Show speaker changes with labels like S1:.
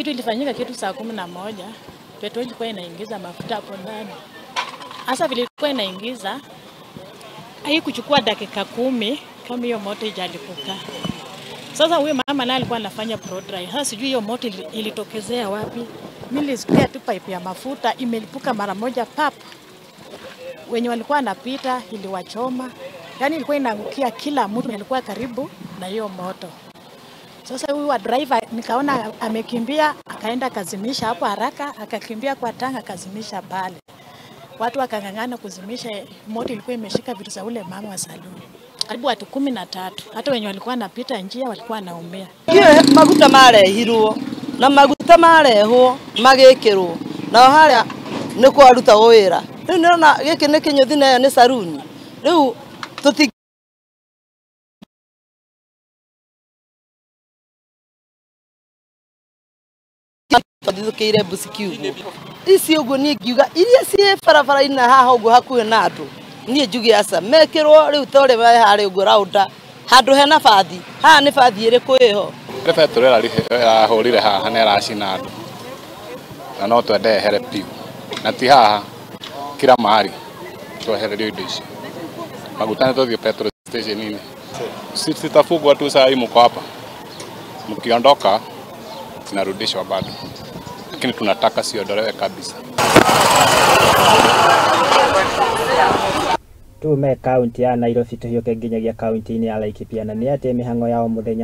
S1: Kitu ilifanyika kitu saa 11, petroli ilikuwa inaingiza mafuta hapo ndani. Hasa vile ilikuwa inaingiza, haikuchukua dakika 10 kama hiyo moto ijalipuka. Sasa huyo mama naye alikuwa anafanya pro dry. Sasa sijui hiyo moto ilitokezea wapi. Mimi nilisikia tu pipe ya mafuta imelipuka mara moja pap. Wenye walikuwa wanapita iliwachoma. Yaani ilikuwa inaangukia kila mtu alikuwa karibu na hiyo moto. Sasa huyu wa driver nikaona amekimbia, akaenda akazimisha hapo haraka, akakimbia kwa tanga akazimisha pale. Watu wakang'ang'ana kuzimisha moto, ilikuwa imeshika vitu za ule mama wa saluni. Karibu watu 13, hata wenye walikuwa wanapita njia walikuwa wanaumia.
S2: Maguta marehirwo na maguta marehwo magekirwo na haria ni kwarutagwo wira. Riu nirona giki ni kinyuthi na ni saruni. Riu tuti thuthukiire mbuci kiugo ici uguo nie ngiuga iria ciĩ barabara-inĩ haha ũguo hakuhĩ na andũ niĩ njuge aca mekĩrwo rĩu ta ũrĩa me harĩa ũguo raunda handũ hena bathi haha nĩ bathi ĩrĩkũ ĩho.
S3: Petrol ĩrahũrire haha na ĩracina andũ na no twende ehere piũ na ti haha kila mahali twehererio indo icio maguta nĩ tũthiĩ petrol station-inĩ. Sitafugwa tu saa hii mko hapa, mkiondoka zinarudishwa bado, lakini tunataka siondolewe kabisa.
S4: Tume kaunti ya Nairobi tuhiuke nginyagia kaunti-inĩ ya Laikipia na nĩ atĩ mĩhang'o ya o mũthenya